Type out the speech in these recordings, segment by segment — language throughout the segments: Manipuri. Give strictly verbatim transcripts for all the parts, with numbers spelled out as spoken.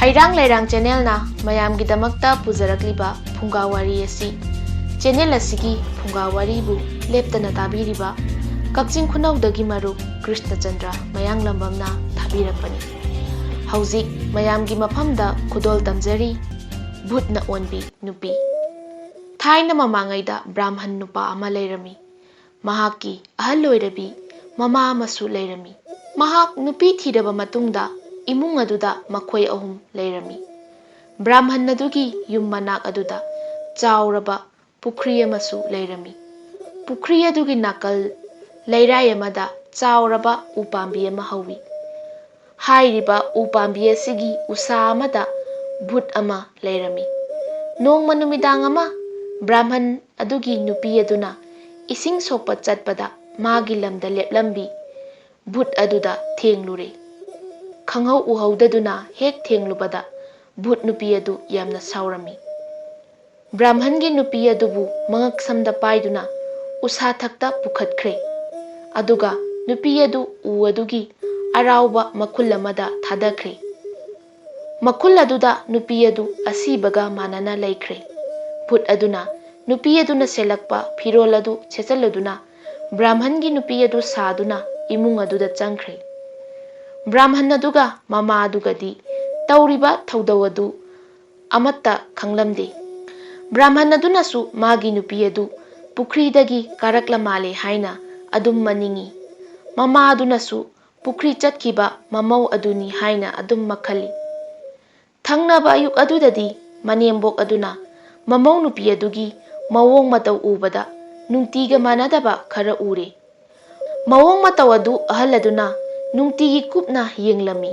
ꯍꯩꯔꯥꯡ ꯂꯩꯔꯥꯡ ꯆꯦꯅꯦꯜꯅ ꯃꯌꯥꯝꯒꯤꯗꯃꯛꯇ ꯄꯨꯖꯔꯛꯂꯤꯕ ꯐꯨꯡꯒꯥ ꯋꯥꯔꯤ ꯑꯁꯤ, ꯆꯦꯅꯦꯜ ꯑꯁꯤꯒꯤ ꯐꯨꯡꯒꯥ ꯋꯥꯔꯤꯕꯨ ꯂꯦꯞꯇꯅ ꯇꯥꯕꯤꯔꯤꯕ ꯀꯛꯆꯤꯡ ꯈꯨꯅꯧꯗꯒꯤ ꯃꯔꯨꯞ ꯀ꯭ꯔꯤꯁꯅꯆꯟꯗ꯭ꯔ ꯃꯌꯥꯡꯂꯝꯕꯝꯅ ꯊꯥꯕꯤꯔꯛꯄꯅꯤ꯫ ꯍꯧꯖꯤꯛ ꯃꯌꯥꯝꯒꯤ ꯃꯐꯝꯗ ꯈꯨꯗꯣꯜ ꯇꯝꯖꯔꯤ, ꯚꯨꯠꯅ ꯑꯣꯟꯕꯤ ꯅꯨꯄꯤ꯫ ꯊꯥꯏꯅ ꯃꯃꯥꯡꯉꯩꯗ ꯕ꯭ꯔꯥꯍꯃꯟ ꯅꯨꯄꯥ ꯑꯃ ꯂꯩꯔꯝꯃꯤ꯫ ꯃꯍꯥꯛꯀꯤ ꯑꯍꯜ ꯑꯣꯏꯔꯕꯤ ꯃꯃꯥ ꯑꯃꯁꯨ ꯂꯩꯔꯝꯃꯤ꯫ ꯃꯍꯥꯛ ꯅꯨꯄꯤ ꯊꯤꯔꯕ ꯃꯇꯨꯡꯗ ꯏꯃꯨꯡ ꯑꯗꯨꯗ ꯃꯈꯣꯏ ꯑꯍꯨꯝ ꯂꯩꯔꯝꯃꯤ꯫ ꯕ꯭ꯔꯥꯍꯃꯟ ꯑꯗꯨꯒꯤ ꯌꯨꯝ ꯃꯅꯥꯛ ꯑꯗꯨꯗ ꯆꯥꯎꯔꯕ ꯄꯨꯈ꯭ꯔꯤ ꯑꯃꯁꯨ ꯂꯩꯔꯝꯃꯤ꯫ ꯄꯨꯈ꯭ꯔꯤ ꯑꯗꯨꯒꯤ ꯅꯥꯀꯜ ꯂꯩꯔꯥꯏ ꯑꯃꯗ ꯆꯥꯎꯔꯕ ꯎꯄꯥꯝꯕꯤ ꯑꯃ ꯍꯧꯏ꯫ ꯍꯥꯏꯔꯤꯕ ꯎꯄꯥꯝꯕꯤ ꯑꯁꯤꯒꯤ ꯎꯁꯥ ꯑꯃꯗ ꯚꯨꯠ ꯑꯃ ꯂꯩꯔꯝꯃꯤ꯫ ꯅꯣꯡꯃ ꯅꯨꯃꯤꯗꯥꯡ ꯑꯃ ꯕ꯭ꯔꯥꯍꯃꯟ ꯑꯗꯨꯒꯤ ꯅꯨꯄꯤ ꯑꯗꯨꯅ ꯏꯁꯤꯡ ꯁꯣꯛꯄ ꯆꯠꯄꯗ ꯃꯥꯒꯤ ꯂꯝꯗ ꯂꯦꯞꯂꯝꯕꯤ ꯚꯨꯠ ꯑꯗꯨꯗ ꯊꯦꯡꯂꯨꯔꯦ꯫ ꯈꯪꯍꯧ ꯎꯍꯧꯗꯗꯨꯅ ꯍꯦꯛ ꯊꯦꯡꯂꯨꯕꯗ ꯚꯨꯠ ꯅꯨꯄꯤ ꯑꯗꯨ ꯌꯥꯝꯅ ꯁꯥꯎꯔꯝꯃꯤ꯫ ꯕ꯭ꯔꯥꯍꯃꯟꯒꯤ ꯅꯨꯄꯤ ꯑꯗꯨꯕꯨ ꯃꯉꯛꯁꯝꯗ ꯄꯥꯏꯗꯨꯅ ꯎꯁꯥ ꯊꯛꯇ ꯄꯨꯈꯠꯈ꯭ꯔꯦ꯫ ꯑꯗꯨꯒ ꯅꯨꯄꯤ ꯑꯗꯨ ꯎ ꯑꯗꯨꯒꯤ ꯑꯔꯥꯎꯕ ꯃꯈꯨꯜ ꯑꯃꯗ ꯊꯥꯗꯈ꯭ꯔꯦ꯫ ꯃꯈꯨꯜ ꯑꯗꯨꯗ ꯅꯨꯄꯤ ꯑꯗꯨ ꯑꯁꯤꯕꯒ ꯃꯥꯟꯅꯅ ꯂꯩꯈ꯭ꯔꯦ꯫ ꯚꯨꯠ ꯑꯗꯨꯅ ꯅꯨꯄꯤ ꯑꯗꯨꯅ ꯁꯦꯠꯂꯛꯄ ꯐꯤꯔꯣꯜ ꯑꯗꯨ ꯁꯦꯠꯆꯜꯂꯗꯨꯅ ꯕ꯭ꯔꯥꯍꯃꯟꯒꯤ ꯅꯨꯄꯤ ꯑꯗꯨ ꯁꯥꯗꯨꯅ ꯏꯃꯨꯡ ꯑꯗꯨꯗ ꯆꯪꯈ꯭ꯔꯦ꯫ ꯕ꯭ꯔꯥꯍꯃꯟ ꯑꯗꯨꯒ ꯃꯃꯥ ꯑꯗꯨꯒꯗꯤ ꯇꯧꯔꯤꯕ ꯊꯧꯗꯧ ꯑꯗꯨ ꯑꯃꯠꯇ ꯈꯪꯂꯝꯗꯦ꯫ ꯕ꯭ꯔꯥꯍꯃꯟ ꯑꯗꯨꯅꯁꯨ ꯃꯥꯒꯤ ꯅꯨꯄꯤ ꯑꯗꯨ ꯄꯨꯈ꯭ꯔꯤꯗꯒꯤ ꯀꯥꯔꯛꯂ ꯃꯥꯜꯂꯦ ꯍꯥꯏꯅ ꯑꯗꯨꯝ ꯃꯅꯤꯡꯏ꯫ ꯃꯃꯥ ꯑꯗꯨꯅꯁꯨ ꯄꯨꯈ꯭ꯔꯤ ꯆꯠꯈꯤꯕ ꯃꯃꯧ ꯑꯗꯨꯅꯤ ꯍꯥꯏꯅ ꯑꯗꯨꯝ ꯃꯈꯜꯂꯤ꯫ ꯊꯪꯅꯕ ꯑꯌꯨꯛ ꯑꯗꯨꯗꯗꯤ ꯃꯅꯦꯝꯕꯣꯛ ꯑꯗꯨꯅ ꯃꯃꯧ ꯅꯨꯄꯤ ꯑꯗꯨꯒꯤ ꯃꯑꯣꯡ ꯃꯇꯧ ꯎꯕꯗ ꯅꯨꯡꯇꯤꯒ ꯃꯥꯟꯅꯗꯕ ꯈꯔ ꯎꯔꯦ꯫ ꯃꯑꯣꯡ ꯃꯇꯧ ꯑꯗꯨ ꯑꯍꯜ ꯑꯗꯨꯅ ꯅꯨꯡꯇꯤꯒꯤ ꯀꯨꯞꯅ ꯌꯦꯡꯂꯝꯃꯤ꯫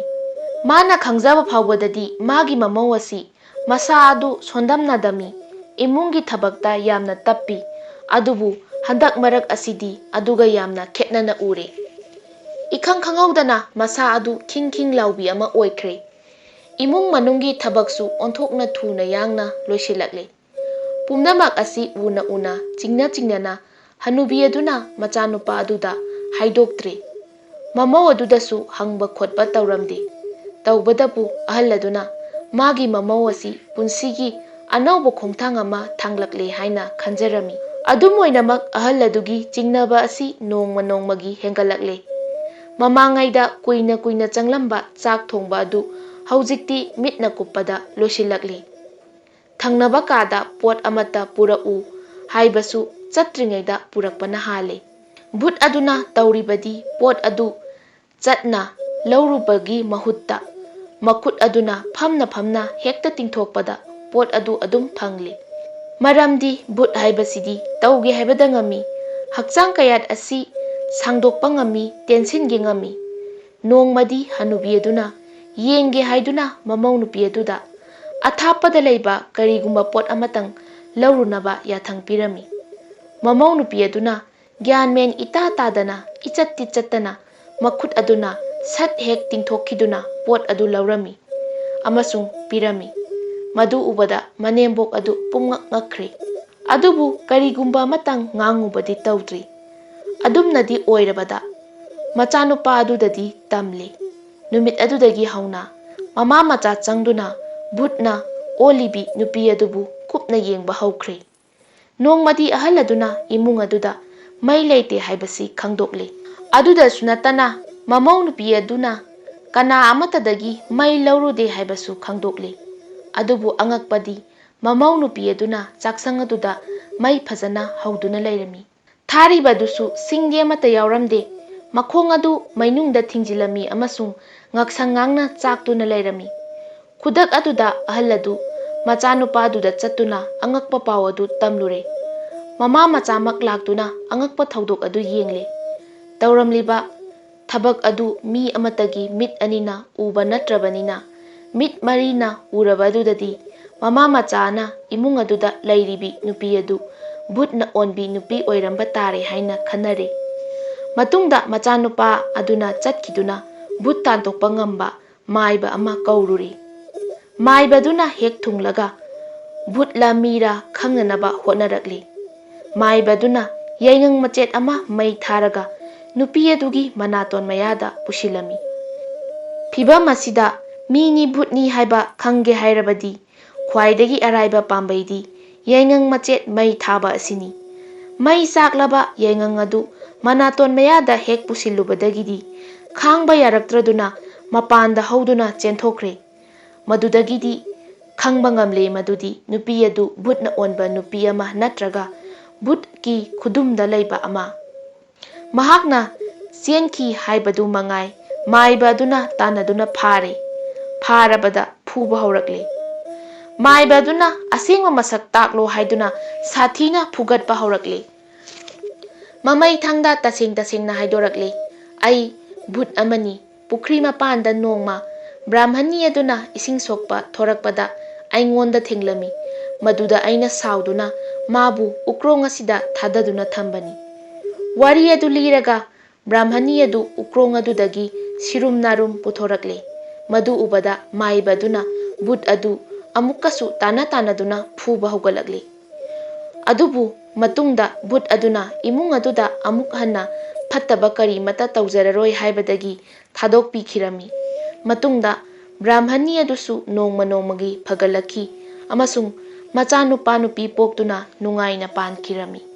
ꯃꯥꯅ ꯈꯪꯖꯕ ꯐꯥꯎꯕꯗꯗꯤ ꯃꯥꯒꯤ ꯃꯃꯧ ꯑꯁꯤ ꯃꯁꯥ ꯑꯗꯨ ꯁꯣꯟꯗꯝꯅꯗꯝꯃꯤ, ꯏꯃꯨꯡꯒꯤ ꯊꯕꯛꯇ ꯌꯥꯝꯅ ꯇꯞꯄꯤ꯫ ꯑꯗꯨꯕꯨ ꯍꯟꯗꯛ ꯃꯔꯛ ꯑꯁꯤꯗꯤ ꯑꯗꯨꯒ ꯌꯥꯝꯅ ꯈꯦꯠꯅꯅ ꯎꯔꯦ꯫ ꯏꯈꯪ ꯈꯪꯍꯧꯗꯅ ꯃꯁꯥ ꯑꯗꯨ ꯈꯤꯡ ꯈꯤꯡ ꯂꯥꯎꯕꯤ ꯑꯃ ꯑꯣꯏꯈ꯭ꯔꯦ꯫ ꯏꯃꯨꯡ ꯃꯅꯨꯡꯒꯤ ꯊꯕꯛꯁꯨ ꯑꯣꯟꯊꯣꯛꯅ ꯊꯨꯅ ꯌꯥꯡꯅ ꯂꯣꯏꯁꯤꯜꯂꯛꯂꯦ꯫ ꯄꯨꯝꯅꯃꯛ ꯑꯁꯤ ꯎꯅ ꯎꯅ, ꯆꯤꯡꯅ ꯆꯤꯡꯅꯅ ꯍꯅꯨꯕꯤ ꯑꯗꯨꯅ ꯃꯆꯥꯅꯨꯄꯥ ꯑꯗꯨꯗ ꯍꯥꯏꯗꯣꯛꯇ꯭ꯔꯦ꯫ ꯃꯃꯧ ꯑꯗꯨꯗꯁꯨ ꯍꯪꯕ ꯈꯣꯠꯄ ꯇꯧꯔꯝꯗꯦ꯫ ꯇꯧꯕꯗꯕꯨ ꯑꯍꯜ ꯑꯗꯨꯅ ꯃꯥꯒꯤ ꯃꯃꯧ ꯑꯁꯤ ꯄꯨꯟꯁꯤꯒꯤ ꯑꯅꯧꯕ ꯈꯣꯡꯊꯥꯡ ꯑꯃ ꯊꯥꯡꯂꯛꯂꯦ ꯍꯥꯏꯅ ꯈꯟꯖꯔꯝꯃꯤ꯫ ꯑꯗꯨꯝ ꯑꯣꯏꯅꯃꯛ, ꯑꯍꯜ ꯑꯗꯨꯒꯤ ꯆꯤꯡꯅꯕ ꯑꯁꯤ ꯅꯣꯡꯃ ꯅꯣꯡꯃꯒꯤ ꯍꯦꯟꯒꯠꯂꯛꯂꯦ꯫ ꯃꯃꯥꯡꯉꯩꯗ ꯀꯨꯏꯅ ꯀꯨꯏꯅ ꯆꯪꯂꯝꯕ ꯆꯥꯛ ꯊꯣꯡꯕ ꯑꯗꯨ ꯍꯧꯖꯤꯛꯇꯤ ꯃꯤꯠꯅ ꯀꯨꯞꯄꯗ ꯂꯣꯏꯁꯤꯜꯂꯛꯂꯦ꯫ ꯊꯪꯅꯕ ꯀꯥꯗ ꯄꯣꯠ ꯑꯃꯠꯇ ꯄꯨꯔꯛꯎ ꯍꯥꯏꯕꯁꯨ ꯆꯠꯇ꯭ꯔꯤꯉꯩꯗ ꯄꯨꯔꯛꯄꯅ ꯍꯥꯜꯂꯦ꯫ ꯚꯨꯠ ꯑꯗꯨꯅ ꯇꯧꯔꯤꯕꯗꯤ ꯄꯣꯠ ꯑꯗꯨ ꯆꯠꯅ ꯂꯧꯔꯨꯕꯒꯤ ꯃꯍꯨꯠꯇ, ꯃꯈꯨꯠ ꯑꯗꯨꯅ ꯐꯝꯅ ꯐꯝꯅ ꯍꯦꯛꯇ ꯇꯤꯡꯊꯣꯛꯄꯗ ꯄꯣꯠ ꯑꯗꯨ ꯑꯗꯨꯝ ꯐꯪꯂꯦ꯫ ꯃꯔꯝꯗꯤ ꯚꯨꯠ ꯍꯥꯏꯕꯁꯤꯗꯤ ꯇꯧꯒꯦ ꯍꯥꯏꯕꯗ ꯉꯝꯃꯤ, ꯍꯛꯆꯥꯡ ꯀꯌꯥꯠ ꯑꯁꯤ ꯁꯥꯡꯗꯣꯛꯄ ꯉꯝꯃꯤ, ꯇꯦꯟꯁꯤꯟꯒꯦ ꯉꯝꯃꯤ꯫ ꯅꯣꯡꯃꯗꯤ ꯍꯅꯨꯕꯤ ꯑꯗꯨꯅ ꯌꯦꯡꯒꯦ ꯍꯥꯏꯗꯨꯅ ꯃꯃꯧ ꯅꯨꯄꯤ ꯑꯗꯨꯗ ꯑꯊꯥꯞꯄꯗ ꯂꯩꯕ ꯀꯔꯤꯒꯨꯝꯕ ꯄꯣꯠ ꯑꯃꯇꯪ ꯂꯧꯔꯨꯅꯕ ꯌꯥꯊꯪ ꯄꯤꯔꯝꯃꯤ꯫ ꯃꯃꯧ ꯅꯨꯄꯤ ꯑꯗꯨꯅ ꯒ꯭ꯌꯥꯟ ꯃꯦꯟ ꯏꯇꯥ ꯇꯥꯗꯅ, ꯏꯆꯠꯇꯤ ꯆꯠꯇꯅ, ꯃꯈꯨꯠ ꯑꯗꯨꯅ ꯁꯠ ꯍꯦꯛ ꯇꯤꯡꯊꯣꯛꯈꯤꯗꯨꯅ ꯄꯣꯠ ꯑꯗꯨ ꯂꯧꯔꯝꯃꯤ ꯑꯃꯁꯨꯡ ꯄꯤꯔꯝꯃꯤ꯫ ꯃꯗꯨ ꯎꯕꯗ ꯃꯅꯦꯝꯕꯣꯛ ꯑꯗꯨ ꯄꯨꯝꯉꯛ ꯉꯛꯈ꯭ꯔꯦ꯫ ꯑꯗꯨꯕꯨ ꯀꯔꯤꯒꯨꯝꯕ ꯑꯃꯇꯪ ꯉꯥꯡꯉꯨꯕꯗꯤ ꯇꯧꯗ꯭ꯔꯤ꯫ ꯑꯗꯨꯝꯅꯗꯤ ꯑꯣꯏꯔꯕꯗ, ꯃꯆꯥꯅꯨꯄꯥ ꯑꯗꯨꯗꯗꯤ ꯇꯝꯂꯦ꯫ ꯅꯨꯃꯤꯠ ꯑꯗꯨꯗꯒꯤ ꯍꯧꯅ ꯃꯃꯥ ꯃꯆꯥ ꯆꯪꯗꯨꯅ ꯚꯨꯠꯅ ꯑꯣꯜꯂꯤꯕꯤ ꯅꯨꯄꯤ ꯑꯗꯨꯕꯨ ꯀꯨꯞꯅ ꯌꯦꯡꯕ ꯍꯧꯈ꯭ꯔꯦ꯫ ꯅꯣꯡꯃꯗꯤ ꯑꯍꯜ ꯑꯗꯨꯅ ꯏꯃꯨꯡ ꯑꯗꯨꯗ ꯃꯩ ꯂꯩꯇꯦ ꯍꯥꯏꯕꯁꯤ ꯈꯪꯗꯣꯛꯂꯦ꯫ ꯑꯗꯨꯗꯁꯨ ꯅꯠꯇꯅ, ꯃꯃꯧ ꯅꯨꯄꯤ ꯑꯗꯨꯅ ꯀꯅꯥ ꯑꯃꯠꯇꯗꯒꯤ ꯃꯩ ꯂꯧꯔꯨꯗꯦ ꯍꯥꯏꯕꯁꯨ ꯈꯪꯗꯣꯛꯂꯦ꯫ ꯑꯗꯨꯕꯨ ꯑꯉꯛꯄꯗꯤ, ꯃꯃꯧ ꯅꯨꯄꯤ ꯑꯗꯨꯅ ꯆꯥꯛꯁꯪ ꯑꯗꯨꯗ ꯃꯩ ꯐꯖꯅ ꯍꯧꯗꯨꯅ ꯂꯩꯔꯝꯃꯤ꯫ ꯊꯥꯔꯤꯕꯗꯨꯁꯨ ꯁꯤꯡꯗꯤ ꯑꯃꯠꯇ ꯌꯥꯎꯔꯝꯗꯦ꯫ ꯃꯈꯣꯡ ꯑꯗꯨ ꯃꯩꯅꯨꯡꯗ ꯊꯤꯡꯖꯤꯜꯂꯝꯃꯤ ꯑꯃꯁꯨꯡ ꯉꯛꯁꯪ ꯉꯥꯡꯅ ꯆꯥꯛꯇꯨꯅ ꯂꯩꯔꯝꯃꯤ꯫ ꯈꯨꯗꯛ ꯑꯗꯨꯗ ꯑꯍꯜ ꯑꯗꯨ ꯃꯆꯥꯅꯨꯄꯥꯗꯨꯗ ꯆꯠꯇꯨꯅ ꯑꯉꯛꯄ ꯄꯥꯎ ꯑꯗꯨ ꯇꯝꯂꯨꯔꯦ꯫ ꯃꯃꯥ ꯃꯆꯥꯃꯛ ꯂꯥꯛꯇꯨꯅ ꯑꯉꯛꯄ ꯊꯧꯗꯣꯛ ꯑꯗꯨ ꯌꯦꯡꯂꯦ꯫ ꯇꯧꯔꯝꯂꯤꯕ ꯊꯕꯛ ꯑꯗꯨ ꯃꯤ ꯑꯃꯠꯇꯒꯤ ꯃꯤꯠ ꯑꯅꯤꯅ ꯎꯕ ꯅꯠꯇ꯭ꯔꯕꯅꯤꯅ, ꯃꯤꯠ ꯃꯔꯤꯅ ꯎꯔꯕ ꯑꯗꯨꯗꯗꯤ ꯃꯃꯥ ꯃꯆꯥꯅ ꯏꯃꯨꯡ ꯑꯗꯨꯗ ꯂꯩꯔꯤꯕꯤ ꯅꯨꯄꯤ ꯑꯗꯨ ꯚꯨꯠꯅ ꯑꯣꯟꯕꯤ ꯅꯨꯄꯤ ꯑꯣꯏꯔꯝꯕ ꯇꯥꯔꯦ ꯍꯥꯏꯅ ꯈꯟꯅꯔꯦ꯫ ꯃꯇꯨꯡꯗ ꯃꯆꯥꯅꯨꯄꯥ ꯑꯗꯨꯅ ꯆꯠꯈꯤꯗꯨꯅ ꯚꯨꯠ ꯇꯥꯟꯊꯣꯛꯄ ꯉꯝꯕ ꯃꯥꯏꯕ ꯑꯃ ꯀꯧꯔꯨꯔꯦ꯫ ꯃꯥꯏꯕꯗꯨꯅ ꯍꯦꯛ ꯊꯨꯡꯂꯒ ꯚꯨꯠꯂ ꯃꯤꯔ ꯈꯪꯅꯅꯕ ꯍꯣꯠꯅꯔꯛꯂꯤ꯫ ꯃꯥꯏꯕꯗꯨꯅ ꯌꯥꯏꯉꯪ ꯃꯆꯦꯠ ꯑꯃ ꯃꯩ ꯊꯥꯔꯒ ꯅꯨꯄꯤ ꯑꯗꯨꯒꯤ ꯃꯅꯥꯇꯣꯟ ꯃꯌꯥꯗ ꯄꯨꯁꯤꯜꯂꯝꯃꯤ꯫ ꯐꯤꯚꯝ ꯑꯁꯤꯗ ꯃꯤꯅꯤ ꯚꯨꯠꯅꯤ ꯍꯥꯏꯕ ꯈꯪꯒꯦ ꯍꯥꯏꯔꯕꯗꯤ ꯈ꯭ꯋꯥꯏꯗꯒꯤ ꯑꯔꯥꯏꯕ ꯄꯥꯝꯕꯩꯗꯤ ꯌꯥꯏꯉꯪ ꯃꯆꯦꯠ ꯃꯩ ꯊꯥꯕ ꯑꯁꯤꯅꯤ꯫ ꯃꯩ ꯆꯥꯛꯂꯕ ꯌꯥꯏꯉꯪ ꯑꯗꯨ ꯃꯅꯥꯇꯣꯟ ꯃꯌꯥꯗ ꯍꯦꯛ ꯄꯨꯁꯤꯜꯂꯨꯕꯗꯒꯤꯗꯤ ꯈꯥꯡꯕ ꯌꯥꯔꯛꯇ꯭ꯔꯗꯨꯅ ꯃꯄꯥꯟꯗ ꯍꯧꯗꯨꯅ ꯆꯦꯟꯊꯣꯛꯈ꯭ꯔꯦ꯫ ꯃꯗꯨꯗꯒꯤꯗꯤ ꯈꯪꯕ ꯉꯝꯂꯦ ꯃꯗꯨꯗꯤ ꯅꯨꯄꯤ ꯑꯗꯨ ꯚꯨꯠꯅ ꯑꯣꯟꯕ ꯅꯨꯄꯤ ꯑꯃ ꯅꯠꯇ꯭ꯔꯒ ꯚꯨꯠꯀꯤ ꯈꯨꯗꯨꯝꯗ ꯂꯩꯕ ꯑꯃ꯫ ꯃꯍꯥꯛꯅ ꯆꯦꯟꯈꯤ ꯍꯥꯏꯕꯗꯨ ꯃꯉꯥꯏ ꯃꯥꯏꯕ ꯑꯗꯨꯅ ꯇꯥꯟꯅꯗꯨꯅ ꯐꯥꯔꯦ꯫ ꯐꯥꯔꯕꯗ ꯐꯨꯕ ꯍꯧꯔꯛꯂꯦ꯫ ꯃꯥꯏꯕ ꯑꯗꯨꯅ ꯑꯁꯦꯡꯕ ꯃꯁꯛ ꯇꯥꯛꯂꯣ ꯍꯥꯏꯗꯨꯅ ꯁꯥꯊꯤꯅ ꯐꯨꯒꯠꯄ ꯍꯧꯔꯛꯂꯦ꯫ ꯃꯃꯩ ꯊꯪꯗ ꯇꯁꯦꯡ ꯇꯁꯦꯡꯅ ꯍꯥꯏꯗꯣꯔꯛꯂꯦ, "ꯑꯩ ꯚꯨꯠ ꯑꯃꯅꯤ꯫ ꯄꯨꯈ꯭ꯔꯤ ꯃꯄꯥꯟꯗ ꯅꯣꯡꯃ ꯕ꯭ꯔꯥꯍꯃꯅꯤ ꯑꯗꯨꯅ ꯏꯁꯤꯡ ꯁꯣꯛꯄ ꯊꯣꯔꯛꯄꯗ ꯑꯩꯉꯣꯟꯗ ꯊꯦꯡꯂꯝꯃꯤ꯫ ꯃꯗꯨꯗ ꯑꯩꯅ ꯁꯥꯎꯗꯨꯅ ꯃꯥꯕꯨ ꯎꯀ꯭ꯔꯣꯡ ꯑꯁꯤꯗ ꯊꯥꯗꯗꯨꯅ ꯊꯝꯕꯅꯤ꯫" ꯋꯥꯔꯤ ꯑꯗꯨ ꯂꯤꯔꯒ ꯕ꯭ꯔꯥꯍꯃꯅꯤ ꯑꯗꯨ ꯎꯀ꯭ꯔꯣꯡ ꯑꯗꯨꯗꯒꯤ ꯁꯤꯔꯨꯝ ꯅꯥꯔꯨꯝ ꯄꯨꯊꯣꯔꯛꯂꯦ꯫ ꯃꯗꯨ ꯎꯕꯗ ꯃꯥꯏꯕ ꯑꯗꯨꯅ ꯚꯨꯠ ꯑꯗꯨ ꯑꯃꯨꯛꯀꯁꯨ ꯇꯥꯟꯅ ꯇꯥꯟꯅꯗꯨꯅ ꯐꯨꯕ ꯍꯧꯒꯠꯂꯛꯂꯤ꯫ ꯑꯗꯨꯕꯨ ꯃꯇꯨꯡꯗ ꯚꯨꯠ ꯑꯗꯨꯅ ꯏꯃꯨꯡ ꯑꯗꯨꯗ ꯑꯃꯨꯛ ꯍꯟꯅ ꯐꯠꯇꯕ ꯀꯔꯤꯃꯠꯇ ꯇꯧꯖꯔꯔꯣꯏ ꯍꯥꯏꯕꯗꯒꯤ ꯊꯥꯗꯣꯛꯄꯤꯈꯤꯔꯝꯃꯤ꯫ ꯃꯇꯨꯡꯗ ꯕ꯭ꯔꯥꯍꯃꯅꯤ ꯑꯗꯨꯁꯨ ꯅꯣꯡꯃ ꯅꯣꯡꯃꯒꯤ ꯐꯒꯠꯂꯛꯈꯤ ꯑꯃꯁꯨꯡ ꯃꯆꯥꯅꯨꯄꯥ ꯅꯨꯄꯤ ꯄꯣꯛꯇꯨꯅ ꯅꯨꯡꯉꯥꯏꯅ ꯄꯥꯟꯈꯤꯔꯝꯃꯤ꯫